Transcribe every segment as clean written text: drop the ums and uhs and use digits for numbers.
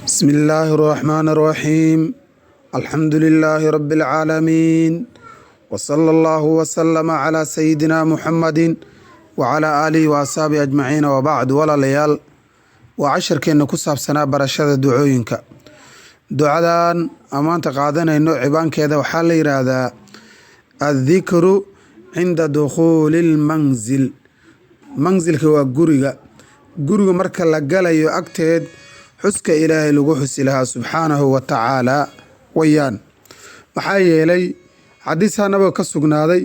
بسم الله الرحمن الرحيم، الحمد لله رب العالمين، وصلى الله وسلم على سيدنا محمد وعلى آله وأصحابه أجمعين، وبعد. Walaalayaal, waa casharkeenna ku saabsanaa barashada ducooyinka. Ducadan amaanta qaadanayno cibaankeeda waxaa la yidhaahdaa الذكر عند دخول المنزل. Mansilka waa guriga. Guriga marka la galayo agteed xuska Ilaahay lagu xusi lahaa subxaanahu wa tacaala wayaan. Maxaa yeelay, xadiisaa Nabiga ka sugnaaday,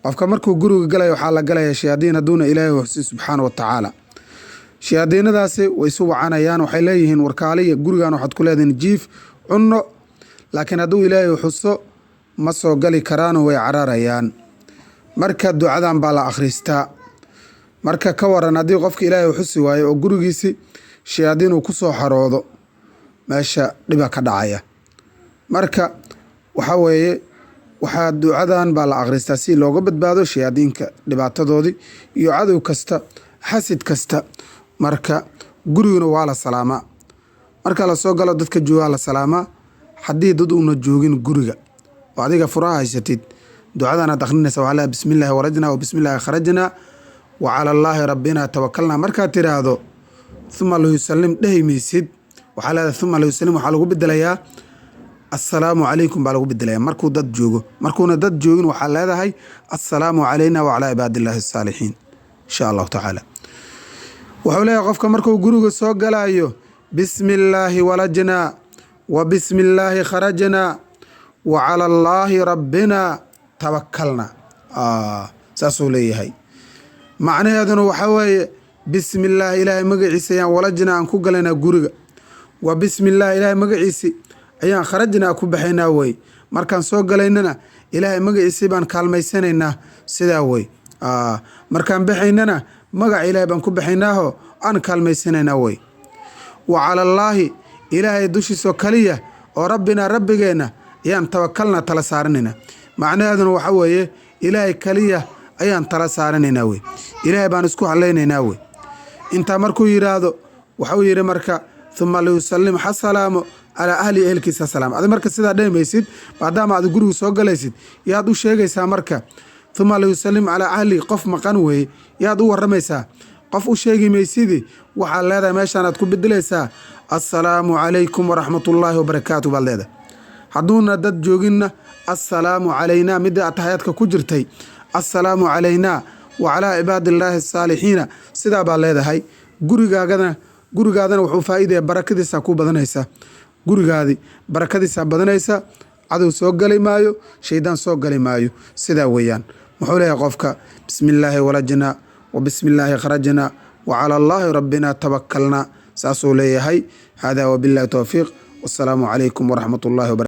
qofka markuu guriga galayo waxaa la galaya shayaadiin. Hadduuna Ilaahay xusin subxaana wa tacaala, shayaadiinadaasi way isu wacanayaan. Waxay leeyihiin: "Warkaaliya, gurigan waxaad ku leedihiin jiif, cunno." Laakiin hadduu Ilaahay xuso, ma soo gali karaano, way cararayaan. Marka ducadan baa la akhristaa. Marka ka waran haddii qofka Ilaahay xusi waayo oo gurigiisi shayaadiin uu ku soo xaroodo? Meesha dhiba ka dhacaya. Marka waxaa weeye, waxaa ducadan baa la akhristaa si looga badbaado shayaadiinka dhibaatadoodii iyo cadow kasta, xasid kasta. Marka guriguna waa la salaamaa. Marka lasoo galo, dadka joogaa la salaamaa. Haddii dad uuna joogin guriga oo adiga furaha haysatid, ducadan aad akhrinaysa waxaa leedahay: "بسم الله ولجنا وبسم الله خرجنا وعلى الله ربنا توكلنا." Markaad tiraahdo, "ثم ليسلم" dhehi maysid. Waxaa leedahay "ثم ليسلم" waxaa lagu bedelayaa "السلام عليكم" baa lagu bedelaya markuu dad joogo. Markuuna dad joogin, waxaa leedahay "السلام علينا وعلى عباد الله الصالحين", insha Allahu tacaala. Wuxuu leeyahay qofka markuu guriga soo galayo: "بسم الله ولجنا وبسم الله خرجنا وعلى الله ربنا توكلنا." Saasuu leeyahay. Macnaheeduna waxaa weeye: bismi illaahi, Ilaahay magaciisa ayaan ولجنا aan ku galaynaa guriga, وبسم الله, Ilaahay magaciisi ayaan خرجنا ku baxaynaa wey. Markaan soo galaynana, Ilaahay magaciisi baan kaalmaysanaynaa, sidaa wey. Markaan baxaynana, magaca Ilaahay baan ku baxaynaaho aan kaalmaysanaynaa wey. وعلى الله, Ilaahay dushiisoo kaliya oo ربنا, Rabbigeenna ayaan توكلنا tala saaranaynaa. Macnaheeduna waxa weeye, Ilaahay kaliya ayaan tala saaranaynaa wey, Ilaahay baan isku hadlaynaynaa wey. Intaa markuu yidhaahdo, waxuu yidhi marka: "ثم ليسلم", ha salaamo, "على أهله", ehelkiisa salaam. Adi marka sidaa dhemaysid, maadaama aad guriga soo galaysid, yaad u sheegaysaa marka "ثم ليسلم على أهله"? Qof maqan weeye. Yaad u waramaysaa? Qof u sheegi maysidi. Waxaad leedahay, meeshaanaad ku bedelaysaa, "السلام عليكم ورحمة الله وبركاته" baad leedahay. Hadduuna dad jooginna, "السلام علينا", midda ataxyaadka ku jirtay, "السلام علينا وعلى عباد الله الصالحين", sidaa baad leedahay. Gurigaagadana, gurigaadana wuxuu faa-iidaya, barakadiisa ku badanaysa. Gurigaadi barakadiisa badanaysa, cadow soo gali maayo, shaydaan soo gali maayo, sidaa weeyaan. Muxuu leeyahay qofka? "بسم الله ولجنا وبسم الله خرجنا وعلى الله ربنا توكلنا", saasuu leeyahay. Hada وبالله توفيق، والسلام عليكم ورحمة الله وبركاته.